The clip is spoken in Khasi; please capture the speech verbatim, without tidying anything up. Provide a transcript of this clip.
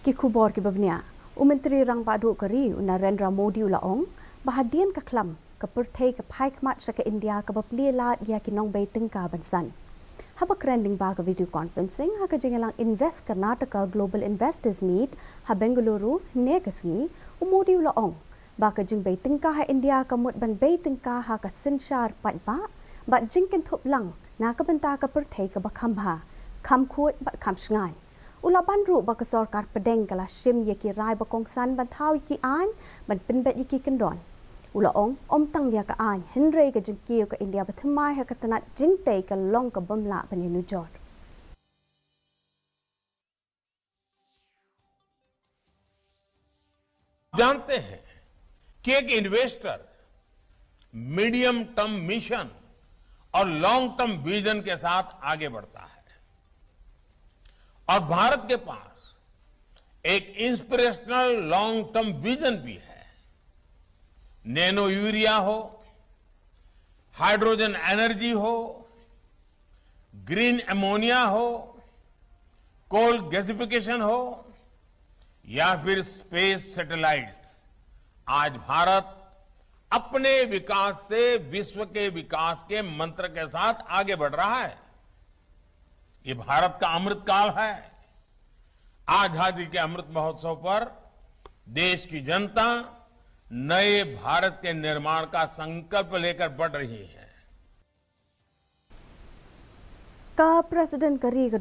Ki khubor kiba bniah. U Myntri Rangbah Duh ka ri, u Narendra Modi u la ong ba hadien ka khlam, ka pyrthei ka phai khmat sha ka India kaba plie lad ïa ki nongbei tyngka ban san. Haba kren lyngba ka video conferencing ha ka jingïalang Invest Karnataka Global Investors Meet ha Bengaluru hynne ka sngi, u Modi u la ong ba ka jingbei tyngka ha India ka mut ban bei tyngka ha ka synshar paidbah bad jingkynthup lang na ka bynta ka pyrthei kaba kham bha, kham khuid bad kham shngaiñ. U la ban ruh ba ka sorkar pdeng ka la shim ïa ki rai ba kongsan ban thaw ïa ki aiñ ban pynbeit ïa ki kyndon. U la ong, ym tang ïa ka aiñ, hynrei ka jingkiew ka India ba thymmai ha ka tnat jingtei ka long kaba ym lah ban ïanujor. जानते हैं कि एक इन्वेस्टर मीडियम टर्म मिशन और लॉन्ग टर्म विजन के साथ आगे बढ़ता है और भारत के पास एक इंस्पिरेशनल लॉन्ग टर्म विजन भी है। नैनो यूरिया हो, हाइड्रोजन एनर्जी हो, ग्रीन अमोनिया हो, कोल गैसिफिकेशन हो या फिर स्पेस सैटेलाइट्स, आज भारत अपने विकास से विश्व के विकास के मंत्र के साथ आगे बढ़ रहा है। ये भारत का अमृतकाल है। आजादी के अमृत महोत्सव पर देश की जनता नए भारत के निर्माण का संकल्प लेकर बढ़ रही है। Ka President ka ri ka